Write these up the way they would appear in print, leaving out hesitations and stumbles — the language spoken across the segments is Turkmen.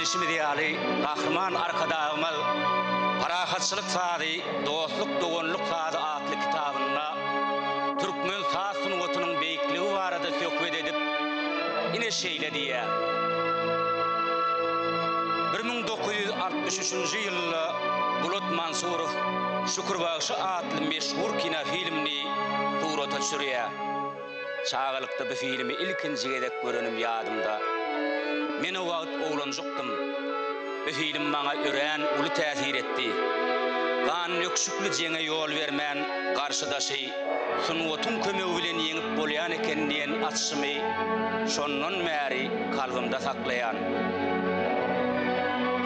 Bilşimiz ýaly, Gahryman Arkadagymyz Parahatçylyk sazy, dostluk-doganlyk sazy atly kitabynda türkmen saz sungatynyň beýikligi barada söhbet edip, ine şeýle diýýär, 1963-nji ýylda Bulat Mansurow Şükür bagşy atly meşhur kinofilmini surata düşürýär. Çagalykda bu filmi ilkinji gezek görenim ýadymda. Men o wagt oglanjykdym. Bu film maňa örän uly täsir etdi. Gandöküşikli jeňe ýol bermän garşydaşy sungatyň kömegi bilen ýeňip bolýan eken diýen açyşymy şondan bäri kalbymda saklaýan.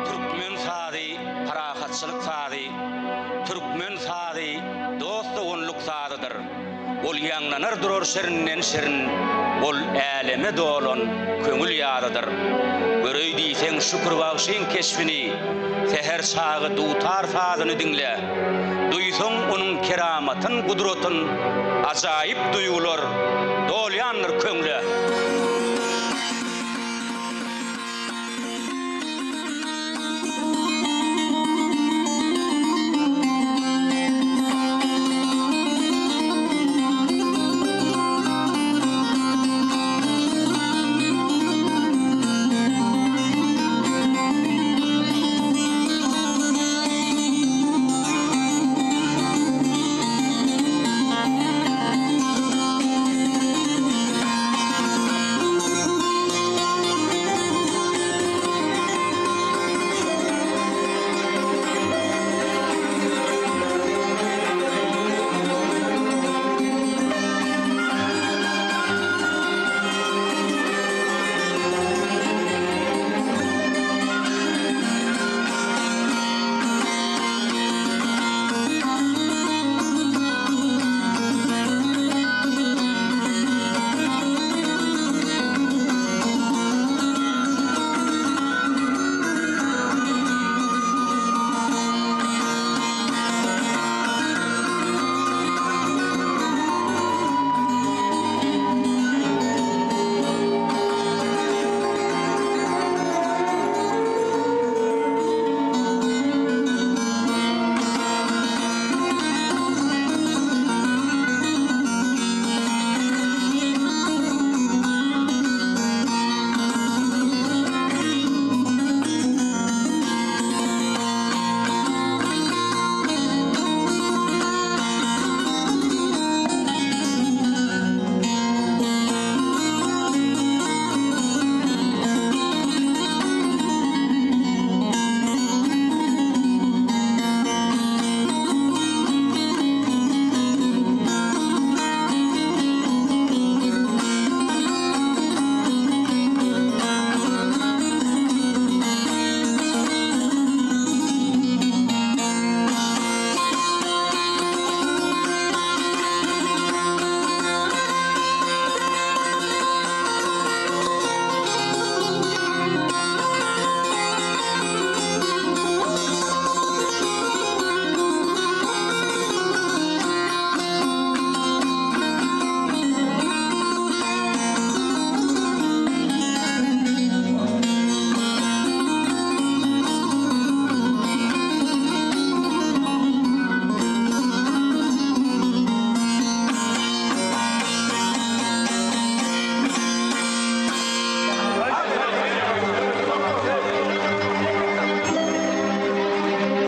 Türkmen sazy parahatçylyk sazy, türkmen sazy dost-doganlyk sazydyr. Ol ýaňlanar durar şirinden şirin, Ol äleme dolan köňül ýazydyr. Göreý diýseň Şükür bagşyň keşbini, Säher çagy dutar sazyny diňle. Duýsaň onuň keramatyn, gudratyn, Ajaýyp duýgular dolýandyr köňle.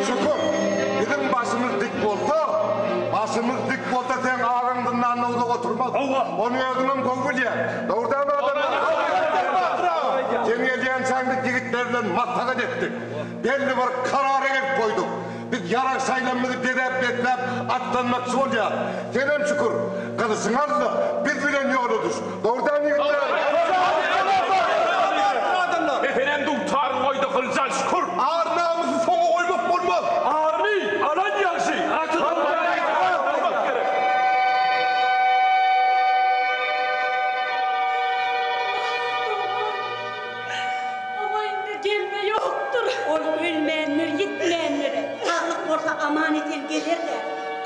Şükür, biziň başymyz dik bolsa, başymyz dik bolsa seň agaň zyndanda uzak oturmaz. Ony özüňem gowy bilýäň. Dogry dälmi adamlar? Sen gelýänçäň biz ýigitler bilen maslahat etdik. Belli bir karara gelip goýduk. Biz ýarag-şaýlarymyzy bezäp-besläp atlanmakçy bolýas. Senem Şükür, gylyjyňy al-da, biz bilen ýola düş. Dogry dälmi ýigitler? Meselem dutaryňy goý-da gylyjy al, Şükür! Ar-namysy soňa goýmak bolmaz. Aryny alan ýagşy, gaty dutaryňy gerek. Oňa indi gelme ýokdur. Ol ölmändir, ýitmändir. Saglyk bolsa aman-esen geler-dä.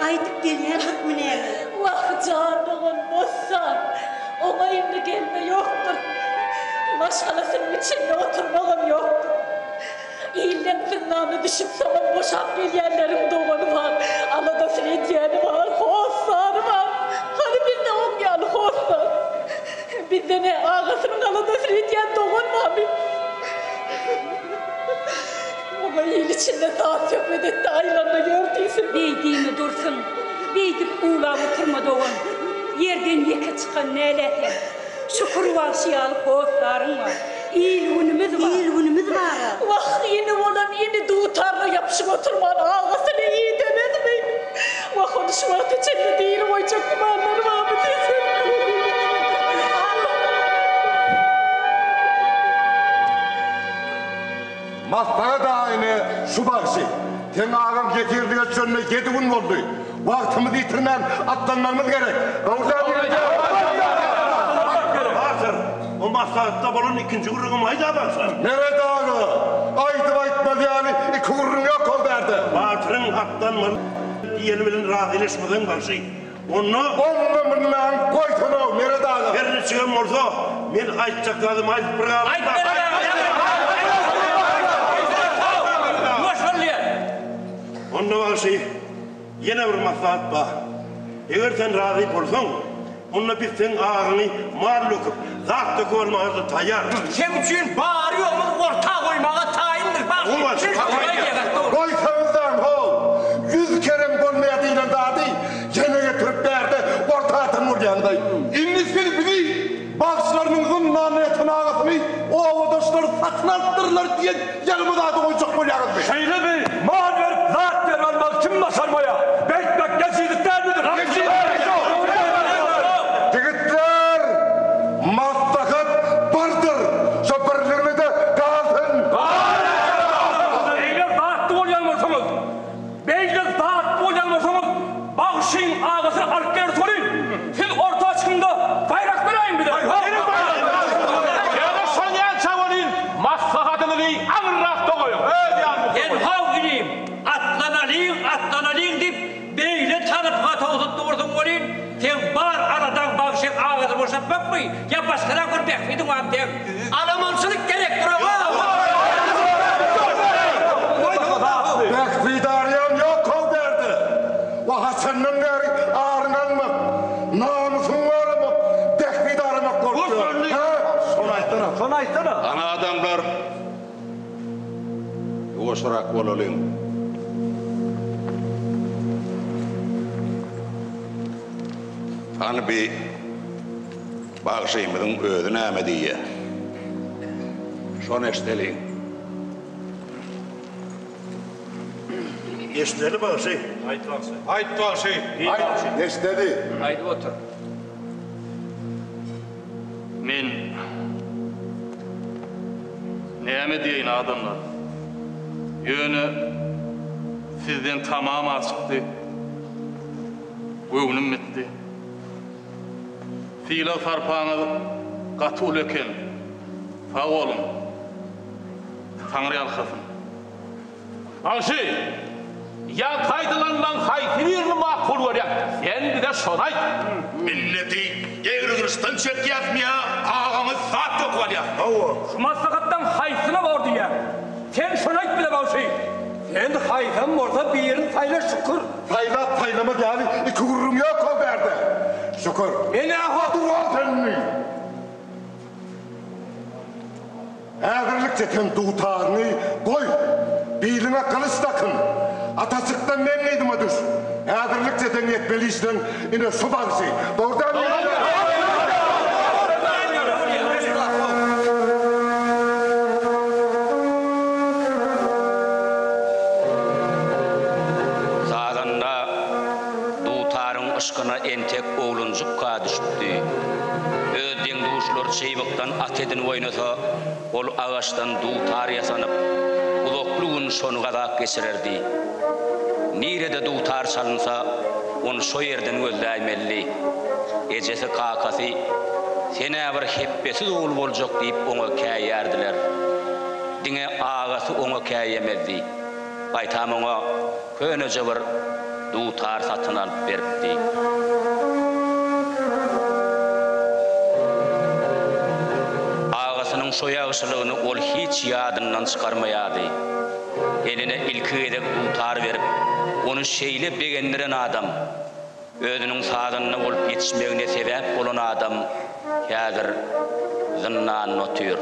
Gaýdyp gelýän hökmi näme? Wah, jan dogan Bossan, oňa indi gelme ýokdur. Maşgalasynyň içinde oturmagam ýokdur. Ilden zyndana düşüp soňam boşap gelýänleriň dogany bar, aladasyny edýäni bar, hossary bar. Hany bizde oň ýaly hossar? Bizde ne agasynyň aladasyny edýän dogan barmy? Oňa il içinde saz-söhbet et-de aýlan-da ýör diýsin. Beý diýme Dursun, beýdip uwlap oturma dogan. Ýerden ýeke çykan nälä sen. Şükür bagşy ýaly hossaryň bar. Il-günümiz bar. Il-günümiz bar-a. Wah, ini bolan ini dutaryna ýapyşyp oturman agasyny idemezmi? Wah, ony şu wagta çenli diri goýjak gümanlary barmy diýsem. Maslahat aga ine şu bagşy. Seň agaň ýesirlige düşenine ýedi gün boldy. Wagtymyzy ýitirmän atlanmagymyz gerek. Batyr, o maslahatda bolan ikinji gürrüňem aýda bagşam. Meret aga, aýdyp aýtmaz ýaly iki gürrüň ýok ol bärde. Batyryň atlanmaly diýeni bilen razylaşmasaň bagşy, onda. Onda mundan goýsana, Meret aga. Her niçigem bolsa, men aýtjak zadymy aýdyp bir galyp. Aýt Meret aga! Ýuwaş bol diýýän. Onda bagşy, ýene bir maslahat bar. Eger sen razy bolsaň, onda biz seň agyňy mal döküp, zat döküp almaga-da taýýar. Seň üçin bary-ýogumyzy orta goýmaga taýyndyrys, bagşy. Goýsaňyzam, how, ýüz kerem bolmaýar diýlen zady ýene getirip bärde orta atan bolýaňyz-aý. Indi siz bizi Bagşylarynyň zyndanda ýatan agasyny obadaşlary satyn alypdyrlar diýen ýalymy zady goýjak bolýaňyzmy? Şeýlemi? Mal berip, zat berip almagy kim başarmaýar? Beýtmek ejizlik dälmidir? Ýigitler, maslahat birdir, şo birligine-de galsyn! Eger zatly bolýan bolsaňyz, Beýle zat bolýan bolsaňyz, bagşyň agasyny alyp geleris welin, siz orta çykyňda baýrak beräýiň bize. Ýöne şonýança welin, maslahatyňyzy aňyrrakda goýuň. Öz ýanyňyzda Sen goýuň. how inim, atlanalyň, atlanalyň diýip, beýle tarypyňa towsup dursuň welin, seň bar aladaň bagşyň agasyny boşatmakmy ýa başgarak bir bähbidiň barmy seň? Alamançylyk gerekdir oňa! Bähbit araýan ýok-how bärde. O haçandan bäri aryňy almak, namysyňy goramak, bähbit aramak bolup ýör. Hä? Şony aýtsana, şony aýtsana! Hany adamlar, ýuwaşrak bolalyň. Hany bi bagşymyzyň özi näme diýýä? Şony eşdeliň. Eşdeli bagşy. Aýt bagşy. Aýt bagşy. Aýt, eşdeli. Aýdyp otur. Men näme diýeýin adamlar. Ýöne sizden tamam-a çykdy. Göwnüm bitdi. Sylag-sarpaňyz gaty uly eken. Sag boluň. Taňry ýalkasyn. Bagşy, ýaňky aýdylanlaň haýsy birini makul görýäň, sen bize şony aýt. Milleti egri gylyçdan çekýäsmi ýa agaňy zat döküp alýasmy? Hawa. Şu maslahatlaň haýsyna bor diýýäň? Sen şony aýt bize bagşy. Sen haýsam bolsa birini saýla Şükür. Saýlap saýlamaz ýaly iki gürrüň ýok-how bärde. Şükür. Men-ä-ho. Dur-ow sen indi. Häzirlikçe sen dutaryňy goý, biliňe gylyç dakyn. Ataçykdan meň yzyma düş. Häzirlikçe seň etmeli işleň ine şu bagşy. Dogry dälmi? Sazanda dutaryň yşkyna entek oglanjykka düşüpdi. Öz deň-duşlary çybykdan at edinip oýnasa, ol agaçdan dutar ýasanyp, uzakly gün şony gazap geçirerdi. Nirede dutar çalynsa, ony şo ýerden gözläýmelidi. Ejesi, kakasy, Sen-ä bir hepbesiz ogul boljak diýip oňa käýýärdiler. Diňe agasy oňa käýemezdi. Gaýtam oňa köneje bir dutar satyn alyp beripdi. Agasynyň şo ýagşylygyny ol hiç ýadyndan çykarmaýardy. Eline ilki gezek dutar berip, ony şeýle begendiren adam, özüniň sazanda bolup ýetişmegine sebäp bolan adam häzir zyndanda otyr.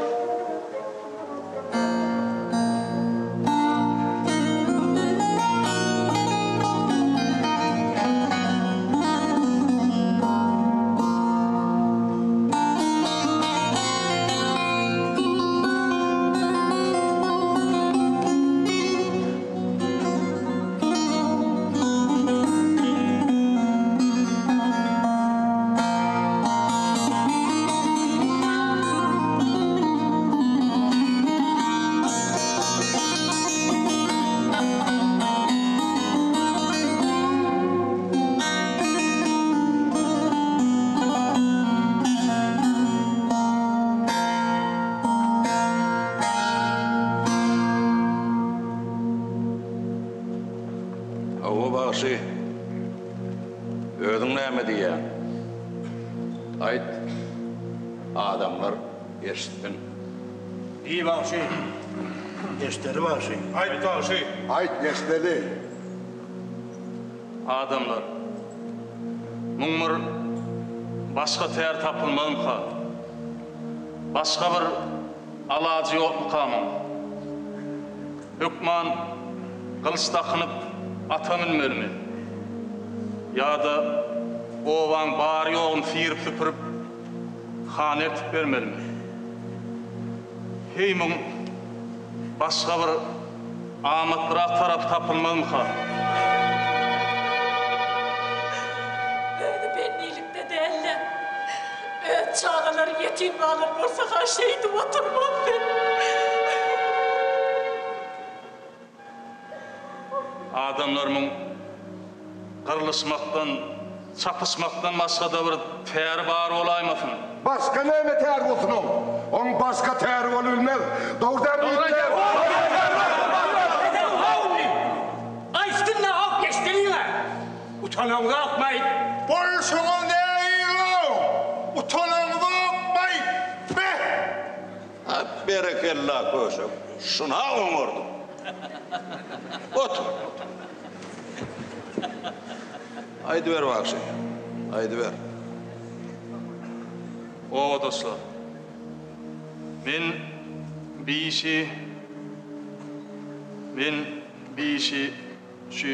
Hawa, bagşy, özüň näme diýýäň? Aýt, adamlar eşitsin. Diý, bagşy, eşdeli bagşy. Aýt, bagşy. Aýt, eşdeli. Adamlar, muň bir başga tär tapylmazmyka? Başga bir alajy ýokmuka muň? Hökman gylyç dakynyp ata münmelimi? Ýa-da obaň bary-ýoguny syryp-süpürip, hana eltip bermelimi? Heý, muň başga bir amatlyrak tarapy tapylmazmyka? Özi bendilikde däl-de, öz çagalary ýetim galan bolsa-ha şeýdip oturmazdy. Adamlar muň gyrlyşmakdan, çapyşmakdan başga-da bir täri bar bolaýmasyn? Başga näme täri bolsun oň? Oň başga täri bolubilmez. Dogry dälmi ýigitler? Aýtsyn-da hop eşdeliň-ä! Utanaňzokmaý? Bolşuňyz nähili-ow? Utanaňzokmaý? Beh! A berekella köşek, şuna oňardyň. Otur. Aýdyber bagşy, aýdyber. Obadaşlar, men bi işi, men bi işi şu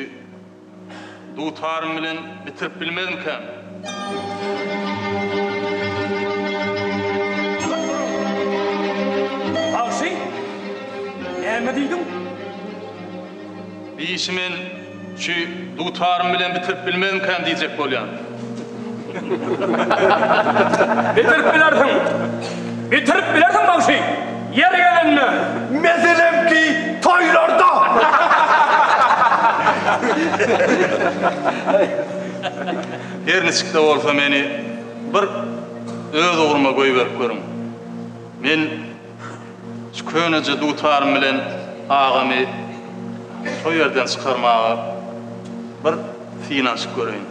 Dutarym bilen bitirip bilmezmikäm? Bagşy, näme diýdiň? Bir işi men şu dutarym bilen bitirip bilmezmikäm diýjek bolýan. Bitirip bilersiň. Bitirip bilersiň bagşy. Ýeri gelende. Meselemki toýlarda. Her niçik-de bolsa meni bir öz ugruma goýberip görüň. Men şu köneje dutarym bilen agamy şo ýerden çykarmaga bir synanyşyp göreýin.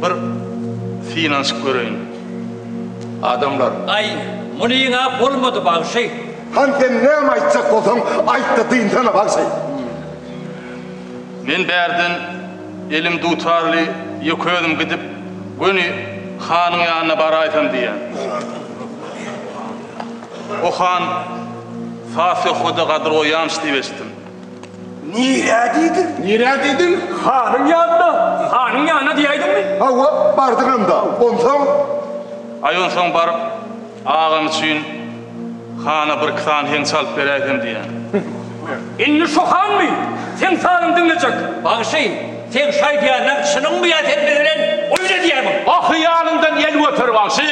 Bir synanyşyp göreýin. Adamlar. Aý, munyň-a bolmady, bagşy. Han sen näme aýtjak bolsaň aýtda dynsana bagşy. Men bärden elim dutarly ýeke özüm gidip, göni hanyň ýanyna baraýsam diýýän. O han saz-söhbede gadyr goýýarmyş diýip eşitdim. Nirä diýdiň? Nirä diýdiň? Hanyň ýanyna, hanyň ýanyna diýäýdiňmi? Hawa, bardyňam-da. Onsoň? Aý, onsoň baryp, agam üçin hana birki sany heň çalyp beräýsem diýýän. Indi şo hanmy seň sazyňy diňlejek? Bagşy, seň şu aýdýanlaň çynyňmy ýa sen biz bilen oýun edýärmiň? O hyýalyňdan el göter, bagşy!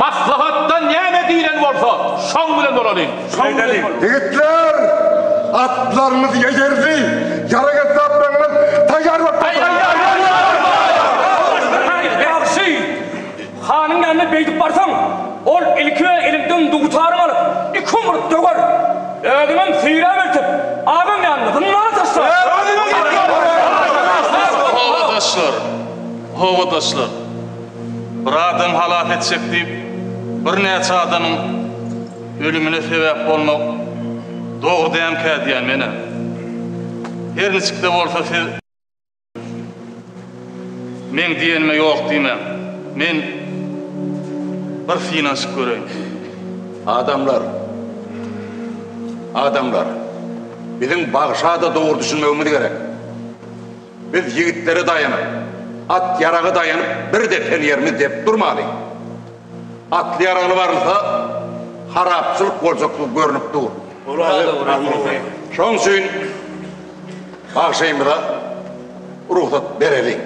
Maslahatda näme diýlen bolsa, şoň bilen bolalyň. Şoň bilen bolalyň. Ýigitler! Atlarymyz eýerli, ýarag-esbaplaryňyz taýýar bolup Bagşy, hanyň ýanyna beýdip barsaň, ol ilki bilen eliňden dutaryňy alyp, iki umryk döwer. Özüňem süýräp eltip, agaň ýanyna zyndana taşlar. Obadaşlar, obadaşlar! Bir adam halas etjek diýip, birnäçe adamyň ölümine sebäp bolmak dogry dälmikä diýýän men-ä. Her niçik-de bolsa siz meň diýenime ýok diýmäň. Men bir synanyşyp göreýin. Adamlar, adamlar, biziň bagşa-da dogry düşünmegimiz gerek. Biz ýigitlere daýanyp, at-ýaraga daýanyp bir depen ýerimiz dep durmaly. Atly-ýaragly barylsa, harapçylyk boljakdygy görnüp dur. Şonuň üçin bagşymyza rugsat bereliň.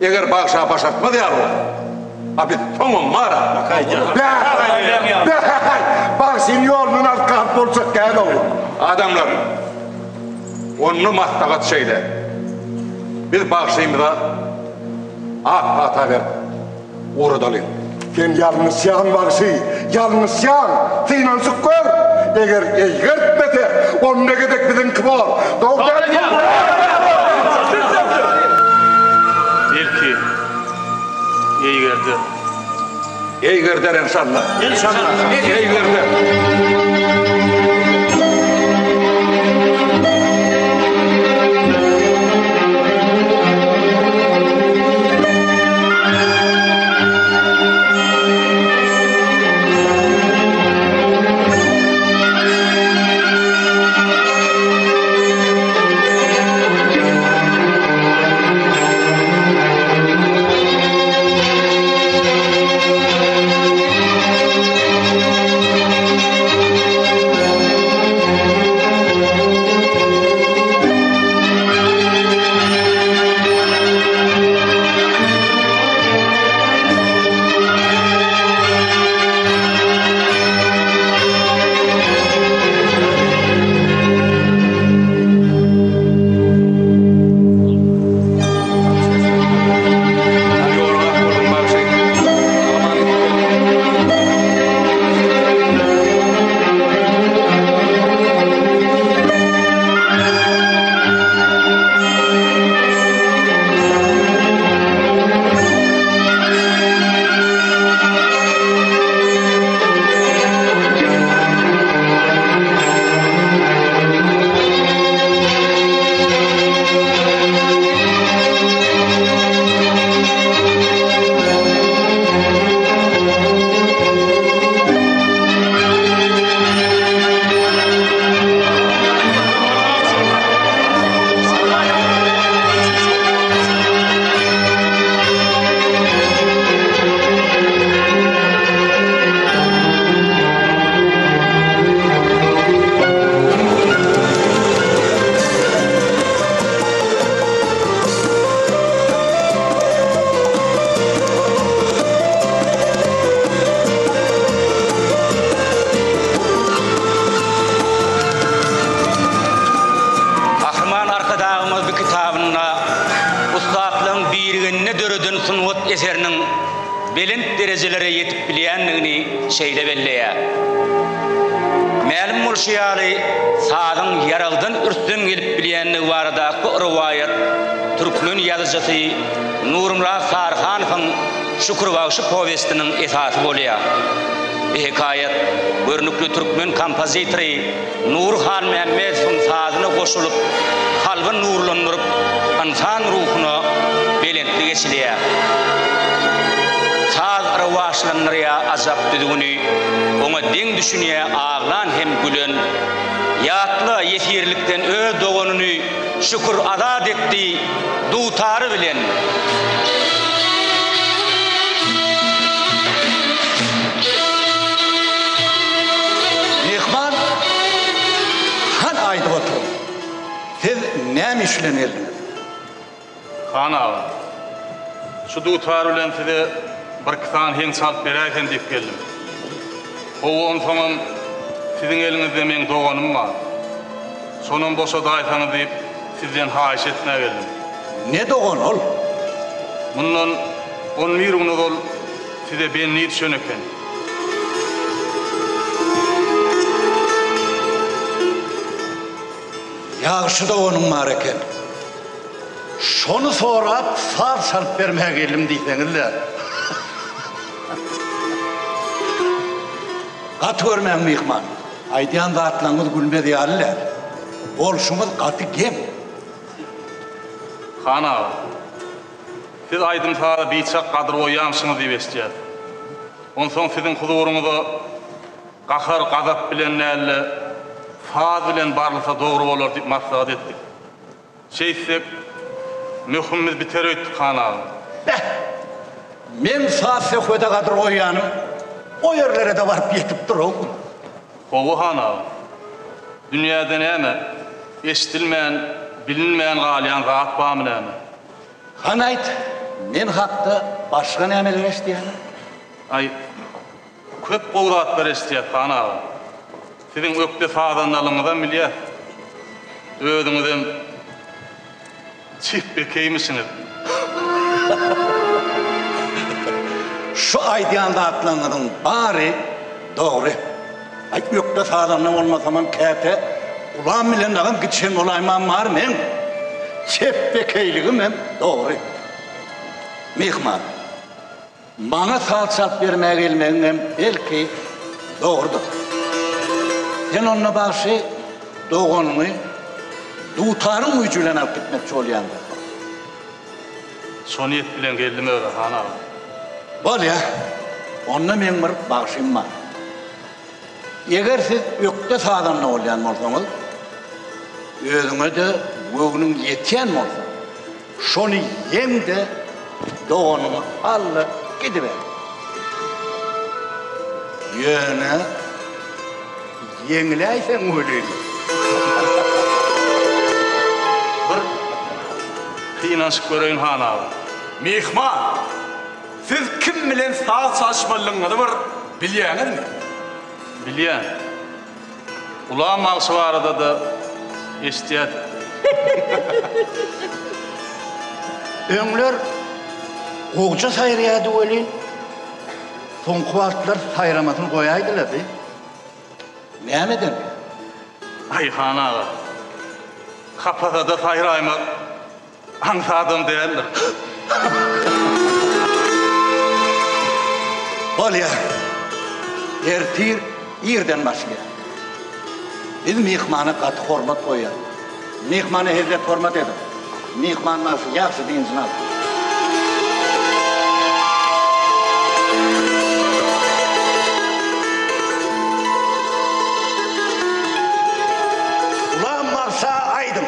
Eger bagşa başartmaz ýaly bolsa, a biz soňam bar-a. Bäh-bäh! Bagşyny ýolundan alyp galyp boljak däl-ow. Adamlar, onda maslahat şeýle. Biz bagşymyza ak pata berip ugradalyň. Sen ýalňyşýaň, bagşy, ýalňyşýaň! Synanyşyp gör! Eger eýgertmese, onda gezek biziňki bor. Dogry dälmi? Belki, eýgerder. Eýgerder enşalla. Enşalla. Eýgerder. Gahryman Arkadagymyz bu kitabynda ussatlygyň birigeninde döreden sungat eseriniň belent derejelere ýetip bilýändigini şeýle belleýär. Mälim bolşy ýaly, sazyň ýaragdan rüstem gelip bilýändigi baradaky bu rowaýat türkmen ýazyjysy Nurmyrat Saryhanowyň Şükür bagşy powestiniň esasy bolýar. Bu hekaýat görnükli türkmen kompozitory Nury Halmämmedowyň sazyna goşulyp, kalby nurlandyryp, ynsan ruhuna belentlik eçilýär. Saz rowaçlandyrýar ajap düzgüni, Oňa deň düşünýär aglan hem gülen. Ýatla, ýesirlikden öz doganyny Şükür azat etdi dutary bilen. Myhman, han aýdyp oturyň, siz näme iş bilen geldiňiz? Han aga, şu dutar bilen size birki sany heň çalyp beräýsem diýip geldim. Hawa, onsoňam siziň eliňizde meň doganym bar. Şonam boşadaýsaňyz diýip, sizden haýyş etmäge geldim. Ne dogan ol? Mundan on bir gün ozal size bendi düşen eken. Ýagşy doganyň bar eken. Şony sorap saz çalyp bermäge geldim diýseňiz-le. Gaty görmäň myhman. Aýdýan zatlaryňyz gülmez ýaly däl. Bolşuňyz gaty geň. Han aga, siz aýdym-saza biçak gadyr goýýamyşyňyz diýip eşidýäs. Onsoň siziň huzuryňyza gahar, gazap bilen däl-de, saz bilen barylsa dogry bolar diýip maslahat etdik. Şeýtsek, möhümimiz biter öýtdük, han aga. Beh! Meň saz-söhbede gadyr goýýanym o ýerlere-de baryp ýetip dur-ow. Hawa, han aga. Dünýäde näme, eşidilmän, bilinmän galýan zat barmy näme? Hany aýt, men hakda başga nämeler eşidýäňiz? Aý, köp gowy zatlar eşidýäs, han aga. Siziň ökde sazandalygyňyzam bilýäs. Özüňizem çepbekeýmişiňiz. Şu aýdýan zatlaryňyzyň bary dogry. Aý, ökde sazanda bolmasamam käte Gulam bilen dagam gidişen bolaýmam bar meň. Çepbekeýligimem dogry. Myhman. Maňa saz çalyp bermäge gelmegiňem belki dogrudyr. Sen onda bagşy doganyňy dutaryň güýji bilen alyp gitmekçi bolýaňda. Şo niýet bilen geldim özi, han aga. Bolýa. Onda meň bir bagşym bar. Eger siz ökde sazanda bolýan bolsaňyz, özüňe-de göwnüň ýetýän bolsa, Şony ýeň-de, doganyňy al-da gidiber. Ýöne ýeňiläýseň welin. Bir synanyşyp göreýin, han aga. Myhman, siz kim bilen saz çalyşmalydygyňyzy bir bilýäňizmi? Bilýän. Ulam bagşy barada-da eşidýädik. Öňler gowja saýraýardy welin, soňky wagtlar saýramasyny goýaýdylar bi. Nämeden? Aý, han aga, kapasada saýraýmak Aňsadam däldir. Bolýar. Ertir irden başlaýar. Biz myhmana gaty hormat goýýarys. Myhmana hezzet-hormat ediň. Myhman bagşy ýagşy dynjyny alsyn. Ulam bagşa aýdyň.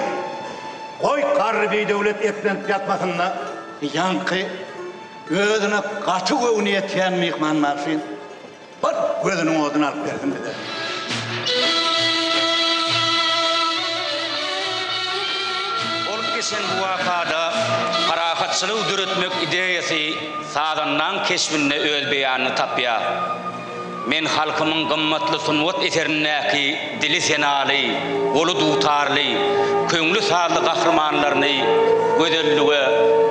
Goý, garry bidöwlet eplenip ýatmasyn-da. Ýaňky özüne gaty göwni ýetýän myhman bagşy bir gözüniň oduny alyp bersin bize. Bolup geçen bu wakada parahatçylygy döretmek ideýasy sazandaň keşbinde öz beýanyny tapýar. Men halkymyň gymmatly sungat eserindäki dili senaly, goly dutarly, köňli sazly gahrymanlaryny gözellige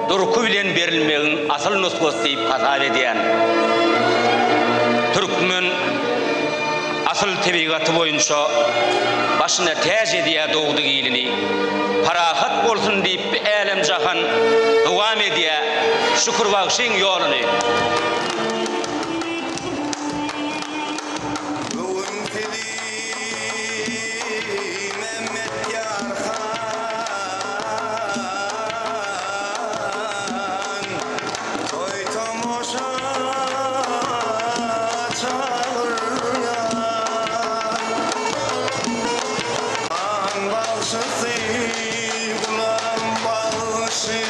durky bilen berilmegiň asyl nusgasy diýip hasap edýän. Türkmen asyl tebigaty boýunça başyna täç edýär dogduk ilini. Parahat bolsun diýip bi älem-jahan dowam edýär Şükür bagşyň ýoluny. Göwün sizi Mämmetýar han Toý-tomaşa çagyrýar. Han bagşysy Gulam bagşy.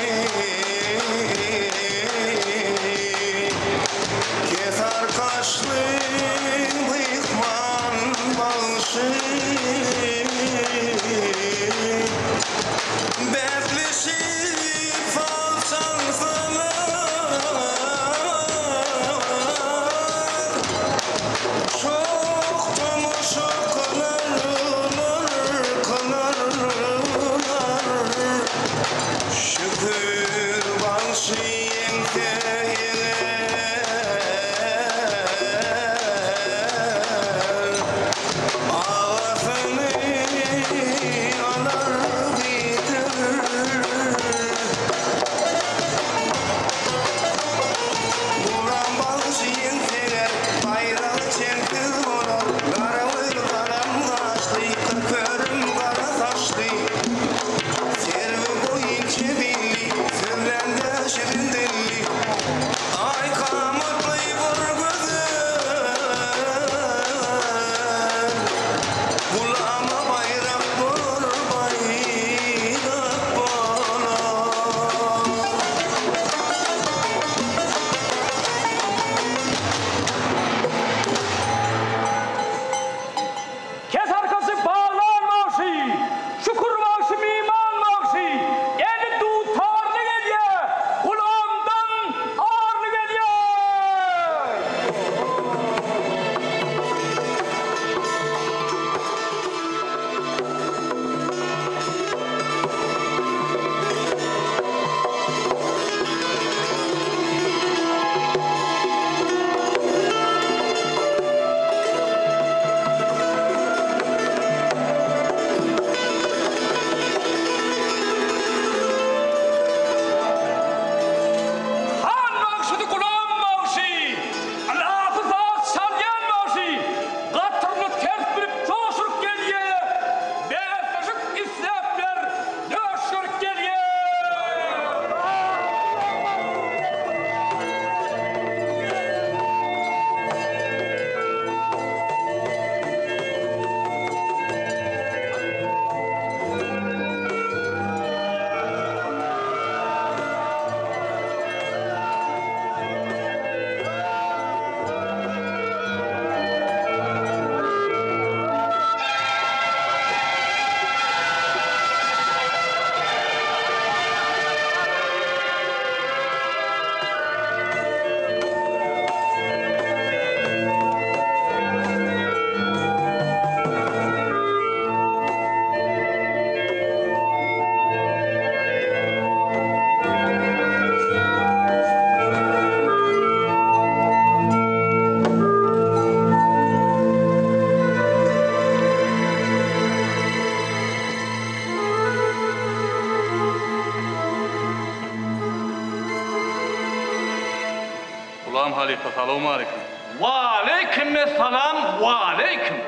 Salam halypa, salowmaleýkim. Waleýkimessalam, waleýkim.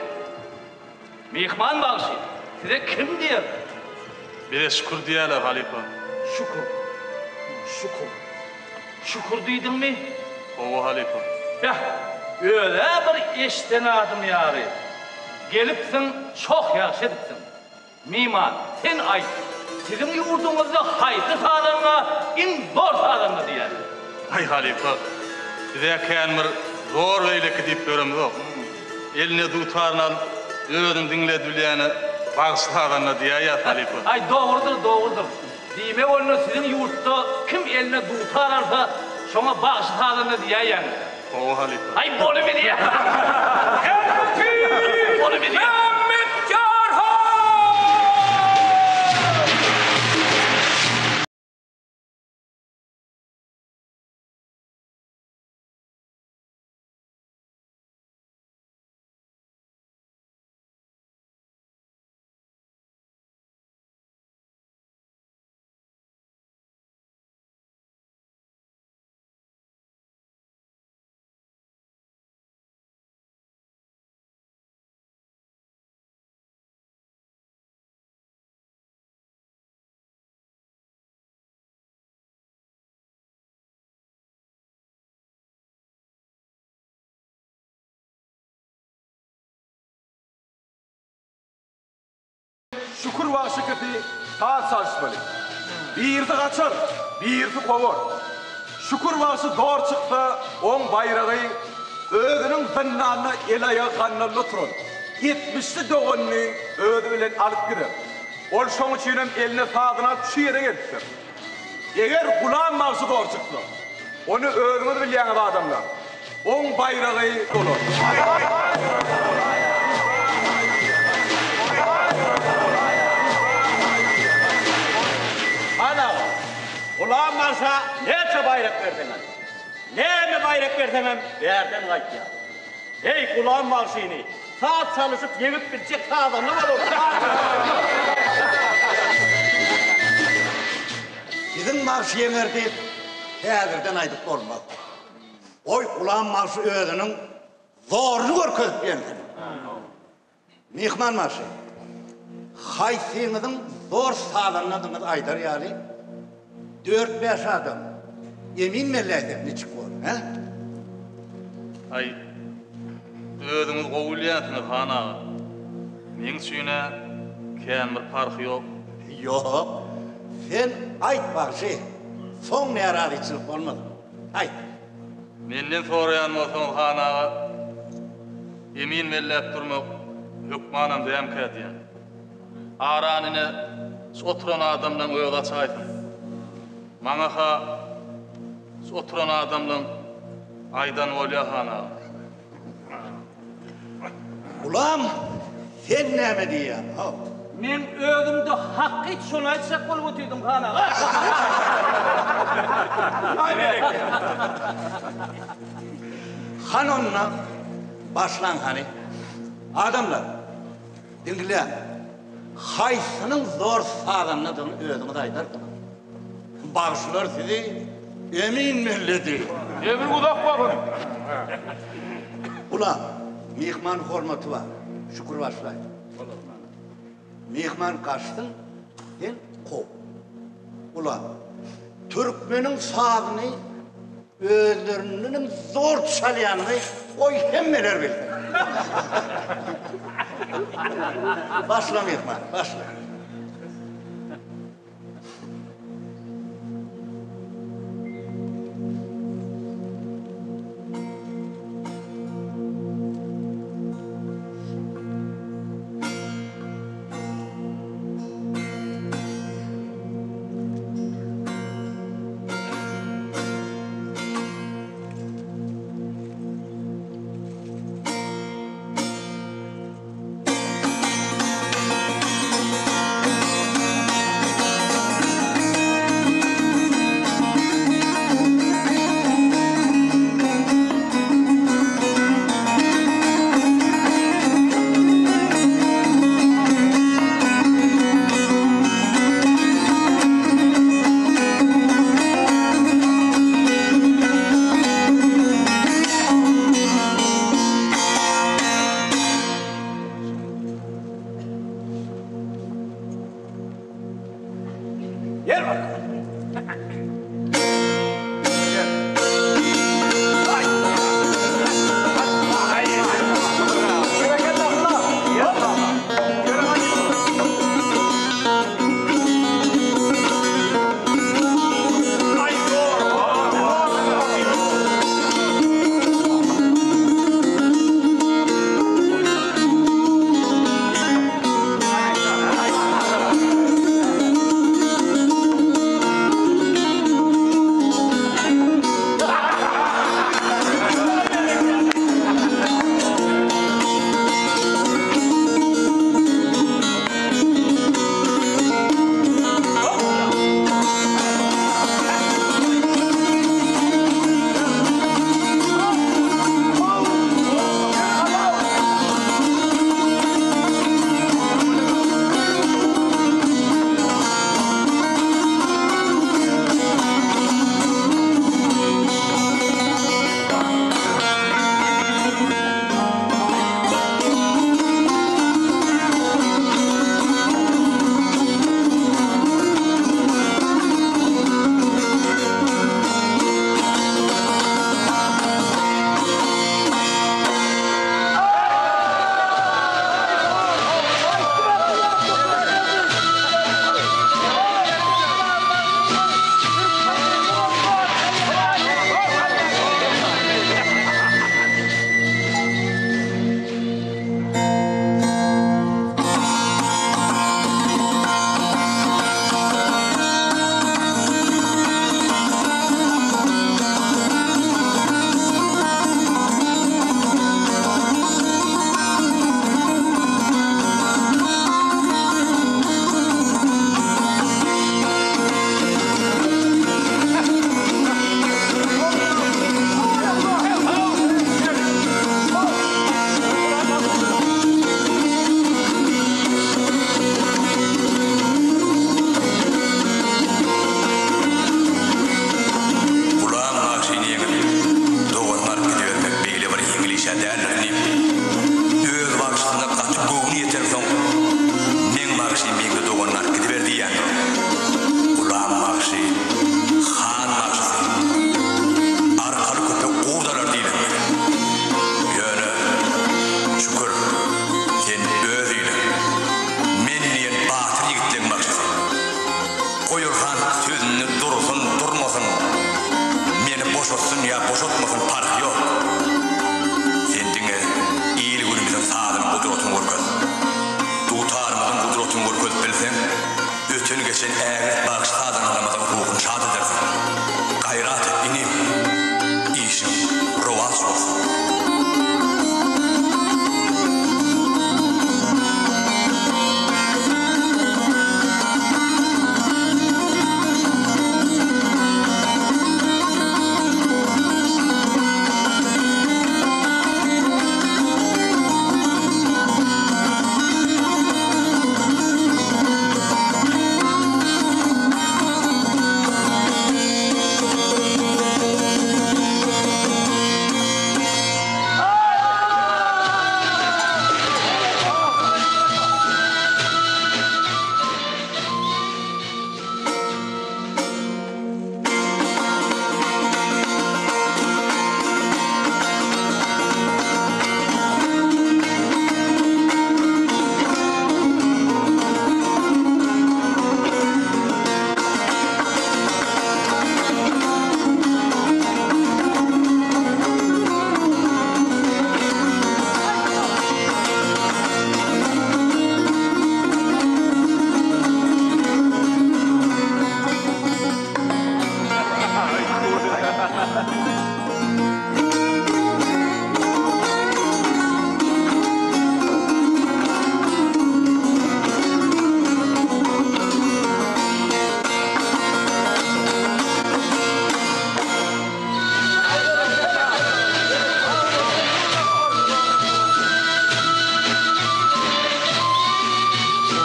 Myhman bagşy, size kim diýerler? Bize Şükür diýerler, halypa. Şükür. Şükür. Şükür diýdiňmi? Hawa, halypa. Beh, öz-ä bir eşden adym ýaly. Gelipsiň, çoh ýagşy edipsiň. Miman, sen aýt, siziň ýurduňyzda haýsy sazanda iň zor sazanda diýýärler? Aý halypa, biz-ä kän bir zor beýleki diýip ýöremzok. Eline dutaryny alyp, özüni diňledibilýäne bagşy sazanda diýäýýäs halypa. Aý dogrudyr, dogrudyr. Diýmek onda siziň ýurtda kim eline dutar alsa, şoňa bagşy sazanda diýäýýäňiz. Hawa halypa. Aý bolubilýär. Bolubilýär. Mämmetýar han! Şükür bagşy ikisi saz çalyşmaly. Birisi gaçar, birisi kowar. Şükür bagşy zor çyksa, oň baýragy özüniň zyndanda el-aýagy gandalda oturan ýetmişli doganyny özi bilen alyp gider. Ol şoň üçinem eline sazyny alyp şu ýere gelipdir. Eger Gulam bagşy zor çyksa, ony özüňiz bilýäňiz adamlar, oň baýragy bolar. Han aga, Gulam bagşa näçe baýrak berseňem, näme baýrak berseňem bärden gaýtýar. Heý, Gulam bagşyny saz çalyşyp ýeňip biljek sazanda bolar. Biziň bagşy ýeňer diýip, häzirden aýdyp bolmaz. Goý, Gulam bagşy özüniň zoruny görkezip ýeňsin. Myhman bagşy, haýsyňyzyň zor sazandadygyňyzy aýdar ýaly, dört-bäş adam emin belläýsek niçik bor, hä? Aý, özüňiz gowy bilýänsiňiz, han aga. Meň üçin-ä kän bir parhy ýok. Ýok, sen aýt bagşy, soň närazyçylyk bolmasyn. Aýt. Menden soraýan bolsaňyz, han aga, emin belläp durmak hökmanam dämkä diýýän. Arany ine, şu oturan adamlaň özi açaýsyn. Maňa-ha şu oturan adamlaň aýdany bolýar, han aga. Gulam, sen näme diýýäň, how? Meň özümde hakyt şony aýtjak bolup otyrdym, han aga. Aý berekella. Han onda başlaň hany. Adamlar, diňläň. Haýsynyň zor sazandadygyny özüňiz aýdarsyňyz. Bagşylar sizi emin belledi. Ömrüň uzak bolsun. Ulan, myhman hormaty bar. Şükür başlaý. Myhman gaçsyn, sen kow. Ulan, türkmeniň sazyny özlerindenem zor çalýanyňy goý hemmeler bilsin. Başla myhman, başla. Ýer bakalym. Gulam bagşyny ýeňip, doganyny alyp gidibermek beýle bir ýeňil iş-ä däldir inim. Öz bagşysyna gaty göwni ýetensoň, meň bagşym ýeňdi doganyny alyp gidiber diýýändir. Gulam bagşy han bagşysy. Arkaly köpek gurt alar diýlendir. Ýöne, şükür, sen öz iliň, men diýen batyr ýigitleň bagşysy. Goý ol han sözünde dursun, durmasyn, meni boşatsyn ýa boşatmasyn parhy ýok. Sen diňe il-günümiziň sazynyň gudratyny görkez. Dutarymyzyň gudratyny görkezip bilseň, öten-geçen ägirt bagşy-sazandalarymyzyň ruhuny şat edersiň. Gaýrat et, inim! Işiň rowaç bolsun!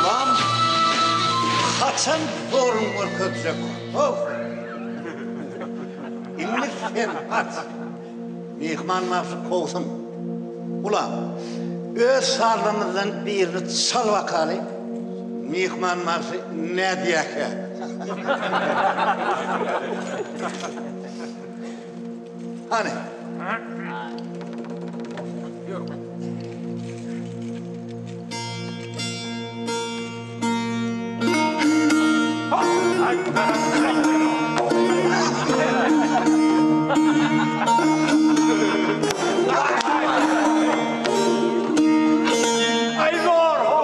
Gulam, haçan zoruň görkezjek, how? Indi sen aç. Myhman bagşy kowsun. Gulam, öz sazlarymyzdan birini çal bakaly, myhman bagşy nädýäkä? Hany. Aý zor ho.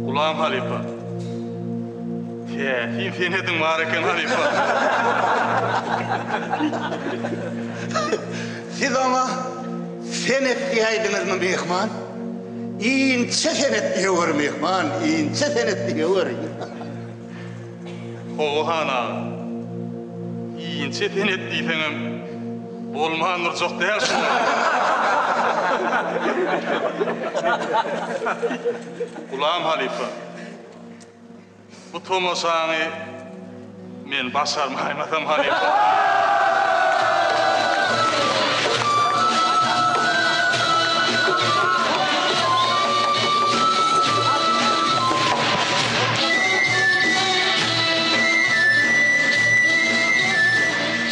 Gulam halypa. Täsin senediň bar eken halypa. Siz oňa senet diýäýdiňizmi myhman? Inçe senet diýeweri myhman, inçe senet diýeweri. Hawa han aga. Inçe senet diýseňem bolman durjak däl şu wagt. Gulam halypa. Bu tomaşany men başarmaýmasam halypa.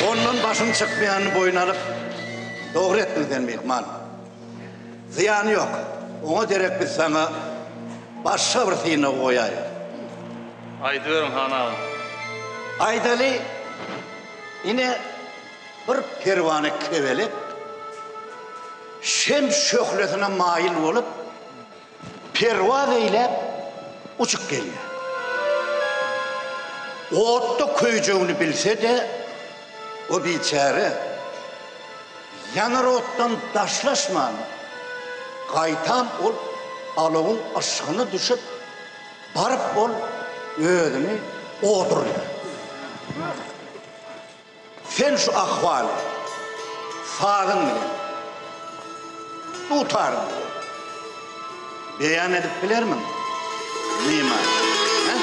Ondan başyň çykmaýanyny boýun alyp, dogry etdiň sen myhman. Zyýany ýok. Oňa derek biz saňa başga bir synag goýaýyk. Aýdyberiň, han aga. Aýdaly, ine, bir perwana kebelek şem şöhlesine maýyl bolup, perwaz eýläp uçup gelýär. Otda köýjegini bilse-de, o biçäre ýanar otdan daşlaşman, gaýtam ol alawyň yşgyna düşüp, baryp ol özüni odurýar. Sen şu ahwaly sazyň bilen, dutaryň bilen beýan edip bilermiň, Nyman? Hä?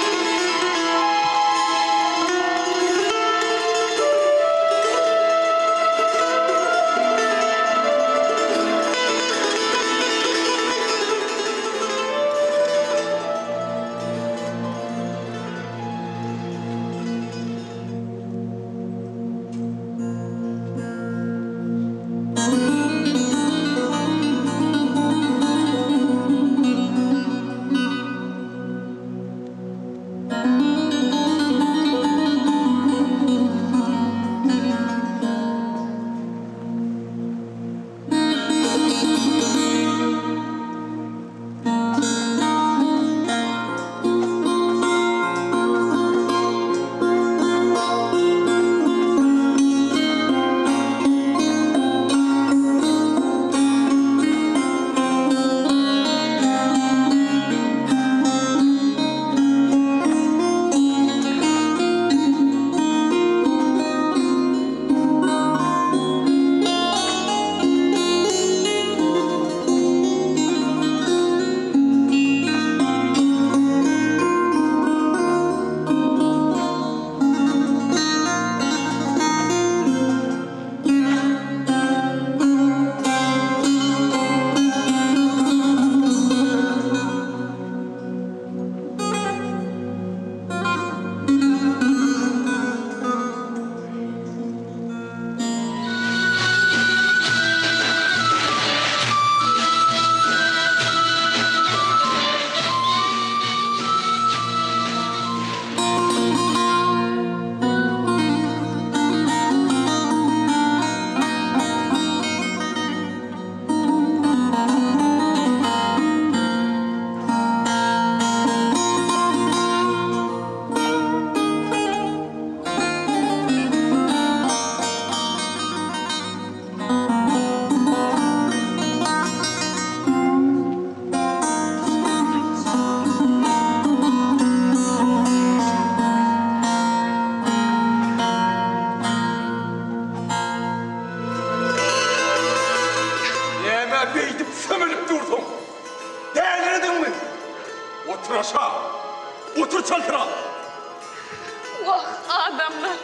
Wah, adamlar!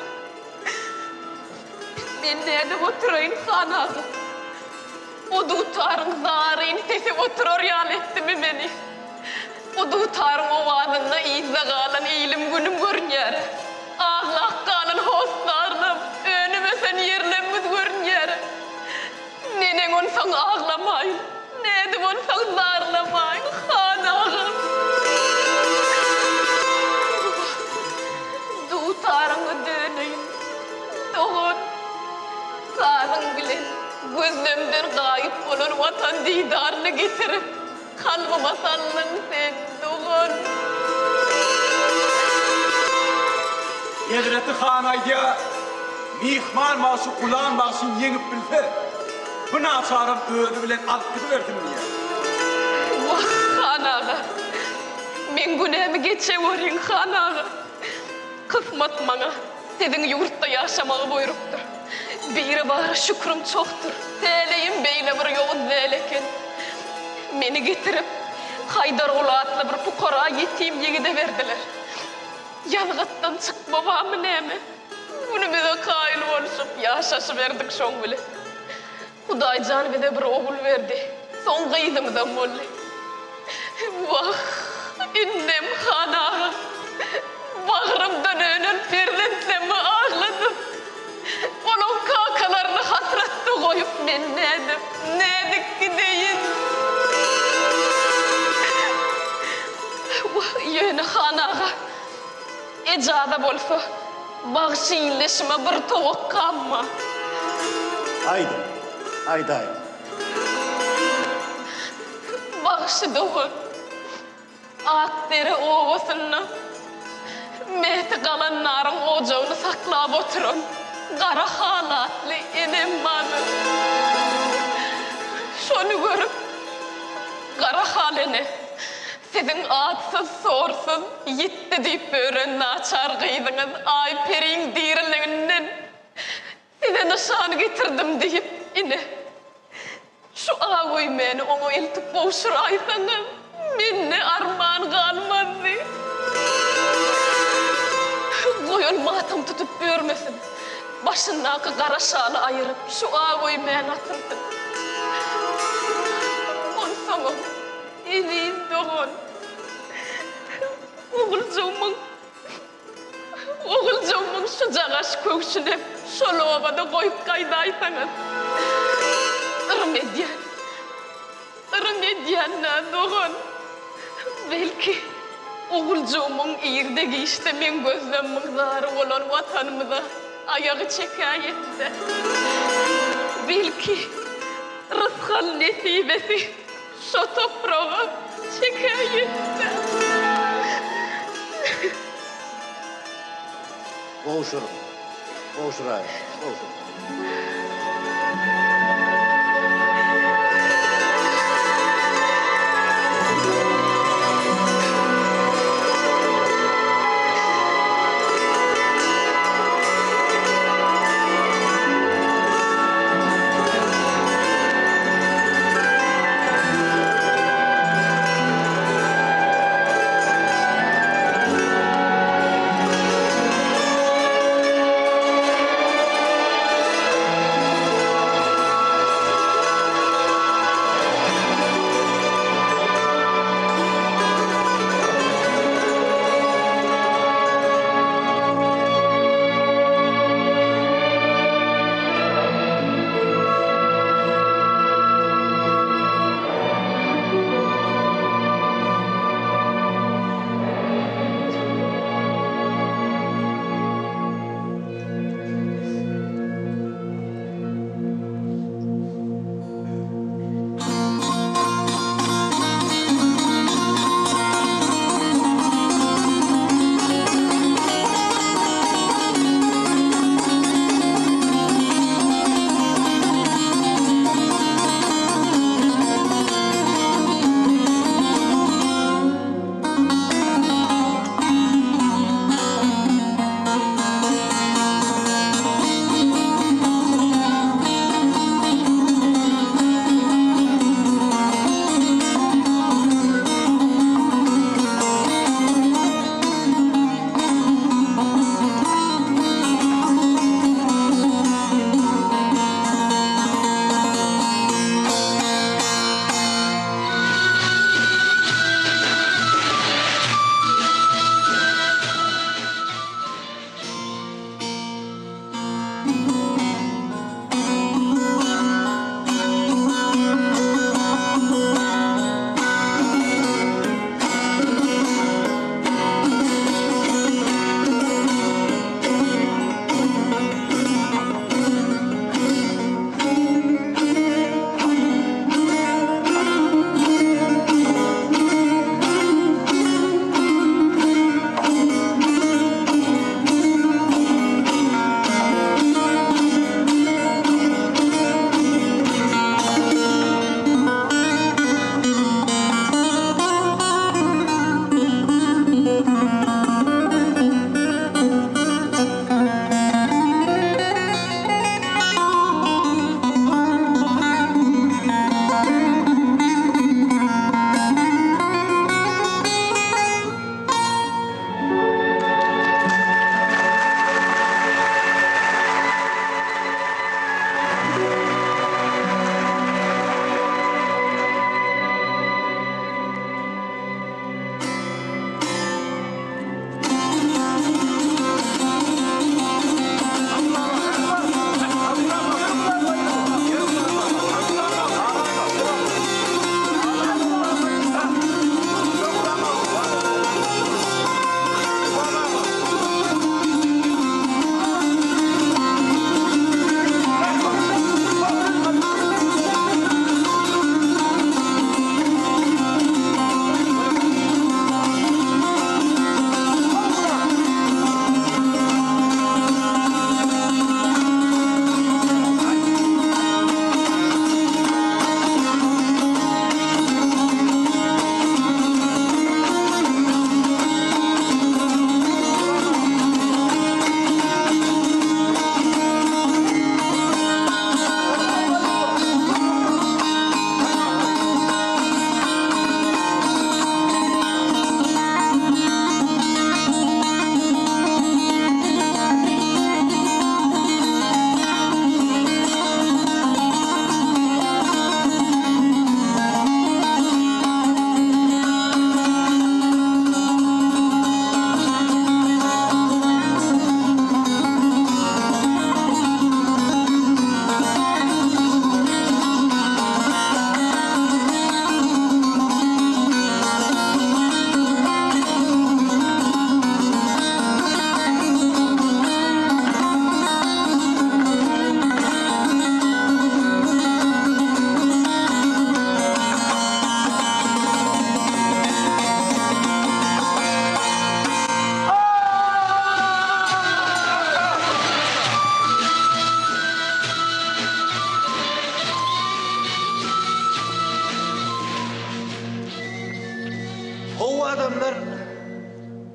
Men nädip oturaýyn, han aga? O dutaryň zaryn sesi oturar ýaly etdimi meni? O dutaryň owazynda yzda galan ilim-günüm görünýär. Aglap galan hossarlam, önüp ösen ýerlemmiz görünýär. Neneň onsoň aglamaýyn, nädip onsoň zarlamaýyn, han agam? Dutaryňa döneýin, dogan, sazyň bilen gözlemden gaýyp bolan Watan didaryny getirip, kalbyma saldyň sen, dogan. Hezreti han aýdýar, Myhman bagşy Gulam bagşyny ýeňip bilse, bu naçaram özi bilen alyp gidibersin diýýär. Wah, han aga, meň günämi geçeweriň, han aga. Kysmat maňa siziň ýurtda ýaşamagy buýrupdyr. Biri-bara şükrüm çohdur, täleýim beýle bir ýowuz däl eken. Meni getirip, Haýdarguly atly bir pukara ýetim ýigide berdiler. Ýazgytdan çykma barmy näme? Günümize kaýyl bolşup ýaşaşyberdik şoň bilen. Hudaýjan bize bir ogul berdi. Soň gyzymyzam boldy. Wah, indem han aga, bagrymdan önen perzentlemi agladyp, olaň kakalaryny hasratda goýup men nädip, nädip gideýin? Wah, ýöne han aga, Ejaza bolsa, bagşy ildeşime bir towakgam bar. Aýdyň, aýdaýyň. Bagşy dogan, Akdere obasynda Mäti galandaryň ojagyny saklap oturan Gara haly atly enem bardyr. Şony görüp, Gara haly ene, Siziň atsyz-sorsuz, ýitdi diýip bören naçar gyzyňyz Aýperiň diriliginden size nyşan getirdim diýip, ine, şu agöýmäni oňa eltip gowşuraýsaňyz, mende arman galmazdy. Goý, ol matam tutup ýörmesin. Başyndaky gara şaly aýyryp, şu agöýmäni atynsyn. Onsoňam. Eziz dogan, oguljygymyň, oguljygymyň şujagaş köwşüni şol obada goýup gaýdaýsaňyz. Yrym edýän, yrym edýän-dä, dogan. Belki, oguljygymyň irde-giçde meň gözlemmiň zary bolan Watanymyza aýagy çekäýetse. Belki, rysgal-nesibesi Şo topraga çekäýetdi. Gowşur. Gowşuraý. Gowşur.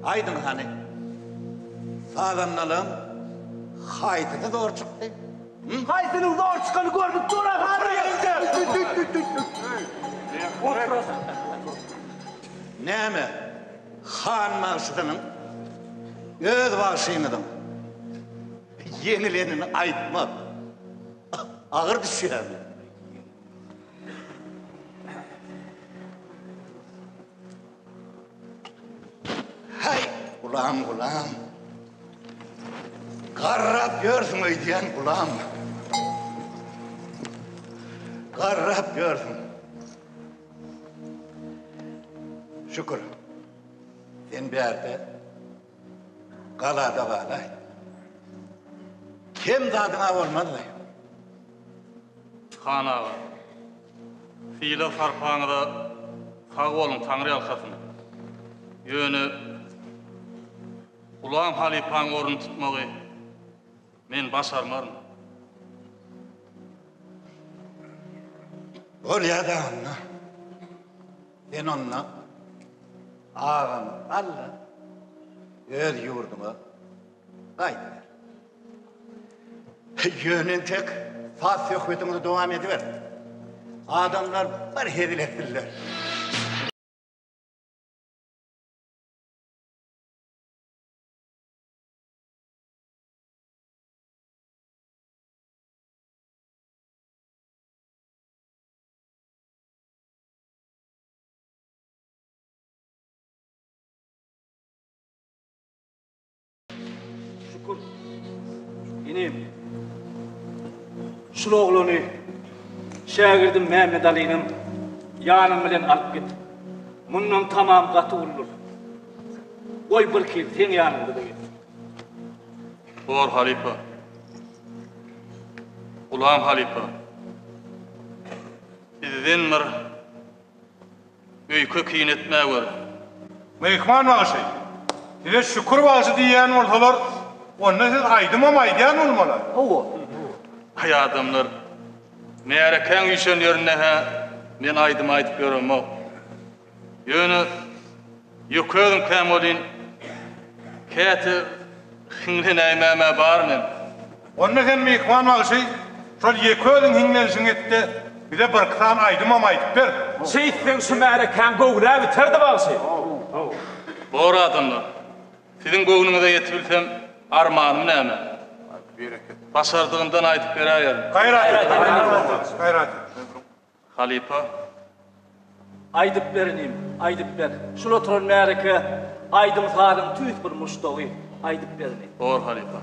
Aýdyň hany, sazandalaň haýsysy zor çykdy? Haýsynyň zor çykany görnüp dur-a hany! Näme, han bagşysynyň öz bagşyňyzyň ýeňilenini aýtmak agyr düşýärmi? Häý, Gulam, Gulam. Garrap ýörsüň öýdýän, Gulam. Garrap ýörsüň. Şükür. Sen bärde galada galaý. Kem zadyň-a bolmazdy. Han aga, sylag-sarpaňyza sag boluň, taňryýalkasyn. Ýöne Gulam halypaň ornuny tutmagy men başarmaryn. Bolýa-da onda. Sen onda agaňy al-da, öz ýurduňa gaýdyber. Ýöne entek saz-söhbetiňizi dowam ediber. Adamlar bir hezil etsinler. Şükür. Inim. Şul oglany şägirdim Mämmedalynyň ýanyň bilen alyp git. Mundan tamam gaty uludyr. Goý birki ýyl seň ýanyňda-da gezsin. Bor halypa. Gulam halypa. Sizden bir Öýke kine etmäwer. Myhman bagşy, size Şükür bagşy diýýän bolsalar, onda siz aýdymam aýdýan bolmaly. Hawa. Aý adamlar, märekäň üýşen ýerinde-hä men aýdym aýdyp ýöremok. Ýöne ýeke özümkäm welin, käte hiňlenäýmäm-ä bar men. Onda sen myhman bagşy, şol ýeke özüň hiňlenişiňi et-de, bize birki sany aýdymam aýdyp ber. Şeýtseň şu märekäň göwni-ä biterdi bagşy. Bor adamlar, siziň göwnüňize ýetibilsem, armanym näme? Başardygymdan aýdyp beräýerin. Gaýrat et, gaýrat et. Halypa. Aýdyp ber inim, aýdyp ber. Şul oturan märeke aýdym-sazyň tüýs bir muşdagy. Aýdyp ber inim. Bor halypa.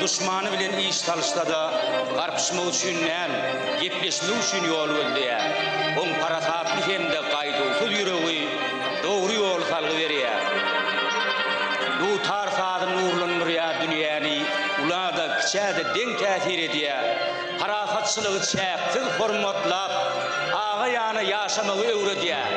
Duşmany bilen iş salyşsa-da, garpyşmak üçin däl, gepleşmek üçin ýol gözleýär. Oň parasatly hem-de gaýduwsyz ýüregi dogry ýoly salgy berýär. Dutar sazy nurlandyrýar dünýäni, ula-da, kiçä-de deň täsir edýär. Parahatçylygy çäksiz hormatlap, aga-ýana ýaşamagy öwredýär.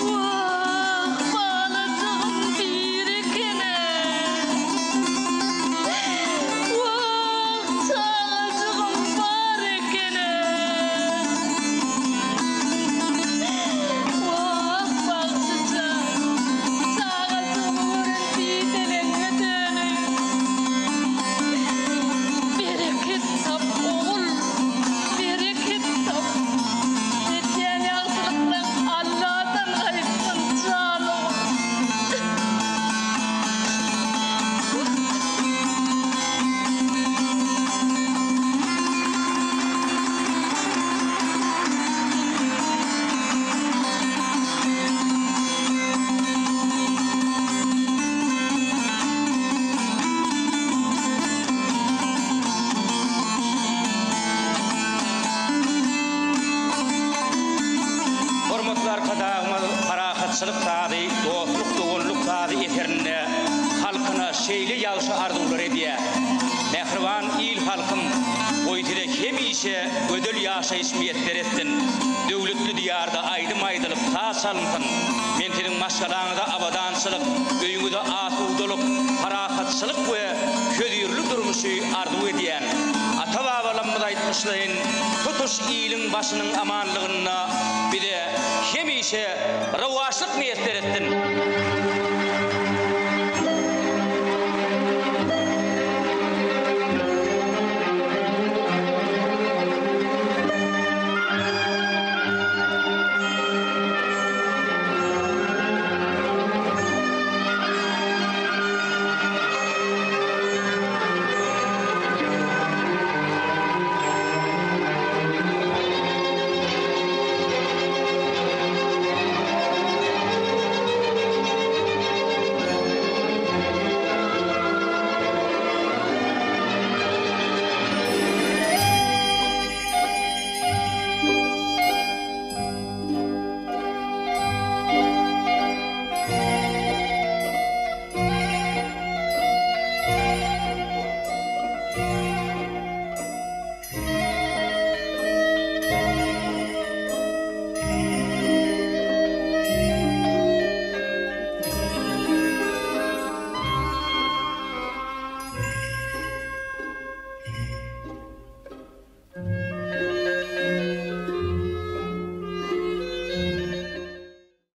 Wah, balajygym diri eken-ä. Wah, çagajygym bar eken-ä. Wah, bagşy jan, çagajygymy gören dideleňňe döneýin. Bereket tap, ogul, bereket tap. Edýän ýagşylyklaň Alladan gaýtsyn, jan ogul. Hormatly Arkadagymyz Parahatçylyk sazy, dostluk-doganlyk sazy eserinde halkyna şeýle ýagşy arzuwlar edýär, Mähriban il-halkym, goý size hemişe gözel ýaşaýyş miýesser etsin, döwletli Diýarda aýdym aýdylyp, saz çalynsyn! Men siziň maşgalaňyza abadançylyk, öýüňize asudalyk, parahatçylyk we hözirli durmuşy arzuw edýän. Ata-babalarymyz aýtmyşlaýyn, tutuş iliň başynyň amanlygynda bize hemişe rowaçlyk miýesser etsin!